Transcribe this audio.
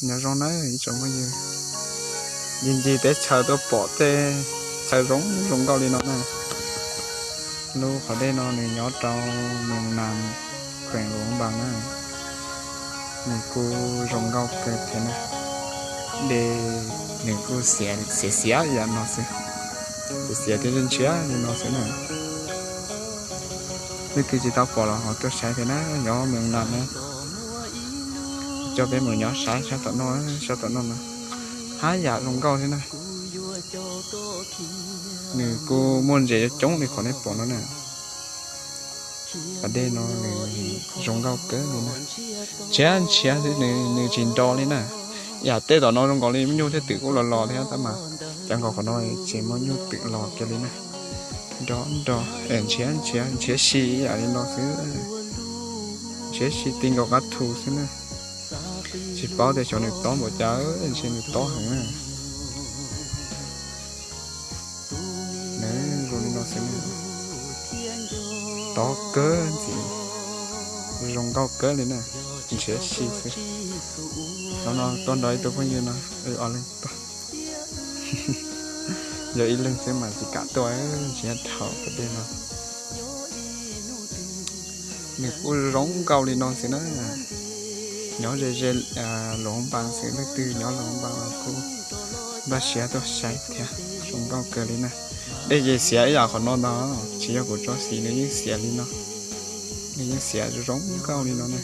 Nyob zoo na ib tsoom phooj ywg, ncig ncig teb chaws tuaj pom tej chaw zoo zoo nkauj li no na. Lub qhov dej no nws nyob rau Moos Nas, kheem Luas Npas na. Nws kuj zoo nkauj kawg thiab na. Dej nws kuj xiav xiav ib yam no xwb, xiav xiav thiab ntshiab li no xwb na. Leej twg tsis tau pom los ho tuaj saib thiab na, nyob Moos Nas na. Coj peb mus nyob saib sab tom no, sab tom no mas haj yam zoo nkauj thiab na. Nws kuj muaj ntses coob li qhov nej pom no na. Pas dej no nws zoo nkauj kawg li na. Ntshiab ntshiab xwb, nws tsis nro li na. Yam tej tom no zoo nkaus li muaj nyuj thiab twm kuj los los thiab tab mas cov nkaus qhov no tsis muaj nyuj twm los kiag li na. Nro nro, ntshiab ntshiab, ntshiab si ib yam li no xwb. Ntshiab si ti nkaus qab thu xwb na. Tsis paub tias xyov nws tob npaum cas, ntshe nws tob heev na. Nws zoo li no xwb na. Tob kawg ntxiv, zoo nkauj kawg li na. Ntshiab si xwb. Hnub no tuaj nrog ib tug phooj ywg no, wb ob leeg tuaj. Yog ib leeg xwb mas tsis kam tuaj, ntshiab dhau pas dej no. Nws kuj zoo nkauj li no xwb na. Nyob ze ze Luas Npas xwb, leej twg nyob Luas Npas los kuj npaj siab tuaj saib thiab, zoo nkauj kawg li na. Dej ces xiav ib yam qhov no ntag, tsis yog kuv tso xim, nws yeej xiav li no. Nws yeej xiav zoo nkauj li no na.